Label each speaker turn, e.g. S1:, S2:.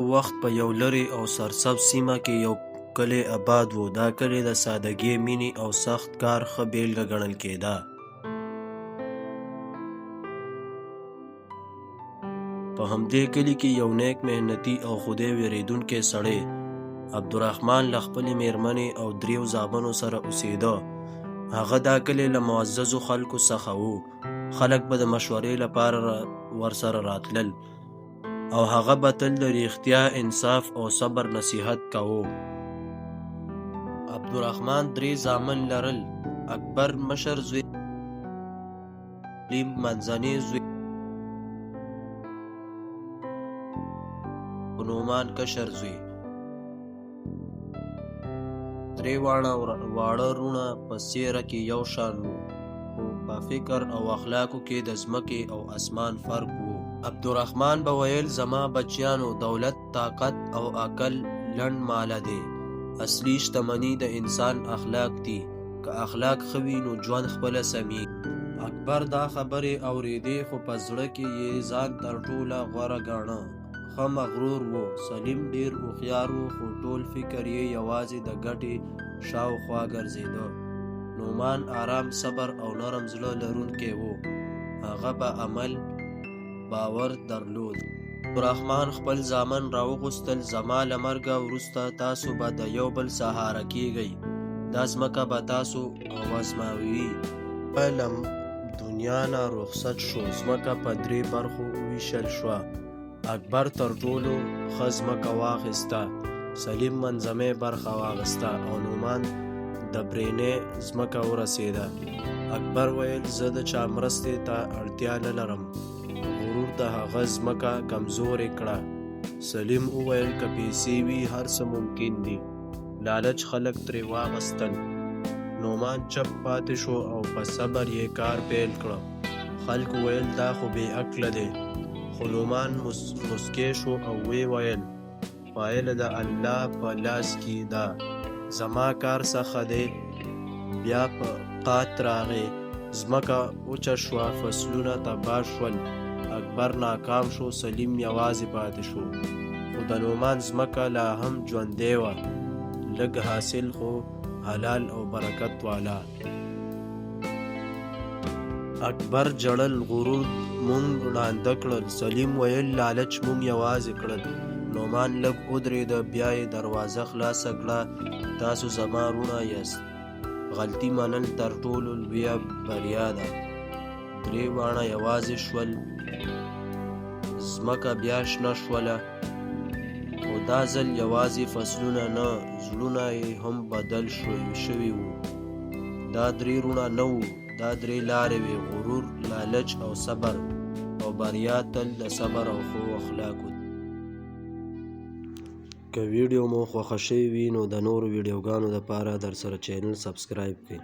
S1: وخت په یو لرې او سرسبز سیمه کې یو کلی اباد و. دا کلی د سادهګۍ، مینې او سخت کار ښه بېلګه ګڼل کېده. په همدې کلي کې یو نیک، محنتي او خدای وېرېدونکی سړی، عبدالرحمن، له خپلې مېرمنې او دریو زامنو سره اوسېده. هغه د کلي له معززو خلکو څخه و. خلک به د مشورې لپاره ورسره راتلل او هغه به تل د رښتیا، انصاف او صبر نصیحت کاوه. عبدالرحمن درې زامن لرل: اکبر مشر زوی، سلیم منځنی زوی او نعمان کشر زوی. درې واړه وروڼه په څېره کې یو شان وو، خو په فکر او اخلاقو کې د ځمکې او اسمان فرق و. عبدالرحمن به ویل: زما بچیانو، دولت، طاقت او عقل لنډ مهاله دی. اصلي شتمني د انسان اخلاق دي. که اخلاق ښه وي، نو ژوند خپله سمېږي. اکبر دا خبرې اورېدې، خو په زړه کې یې ځان تر ټولو غوره ګاڼه. ښه مغرور و. سلیم ډېر هوښیار و، خو ټول فکر یې یوازې د ګټې شاوخوا ګرځېده. نعمان ارام، صبر او نرم زړه لرونکی و. هغه په عمل باور درلود. عبدالرحمن خپل زامن راوغوښتل: زما له مرګه وروسته تاسو به د یو بل سهاره کېږئ. دا ځمکه به تاسو وازمایي. هغه له دنیا نه رخصت شو. ځمکه په درې برخو وویشل شوه. اکبر تر ټولو ښه ځمکه واخیسته، سلیم منځنۍ برخه واخیسته او نعمان د برېنۍ ځمکه ورسېده. اکبر ویل: زه د چا مرستې ته اړتیا نه لرم. غرور د هغه ځمکه کمزورې کړه. سلیم وویل: که پیسې وي، هر څه ممکن دي. لالچ خلک ترې واخیستل. نعمان چپ پاتې شو او په صبر یې کار پیل کړ. خلکو ویل دا خو بې عقله دی. خو نعمان موسکی شو او ویې ویل: پایله د الله په لاس کې ده، زما کار څه دی؟ بیا په قحط راغی، ځمکه وچه شوه، فصلونه تباه شول. اکبر ناکام شو، سلیم یوازې پاتې شو. خو د نعمان ځمکه لا هم ژوندۍ وه، لږ حاصل خو حلال او برکت والا. اکبر ژړل: غرور موږ ړانده کړل. سلیم ویل: لالچ موږ یوازې کړل. نعمان لږ ودرېده، بیا یې دروازه خلاصه کړه: تاسو زما وروڼه یاست. غلطي منل تر ټولو لویه بریا ده. درې واړه یوازې شول. ځمکه بیا شنه شوله، خو دا ځل یوازې فصلونه نه، زړونه یې هم بدل شوي وو. دا درې وروڼه نه وو، دا درې لارې وې: غرور، لالچ او صبر. او بریا تل د صبر او ښو اخلاقو ده. که ویډیو مو خوښه شوې وي نو د نورو ویډیوګانو لپاره درسره چینل سبسکرایب کړئ.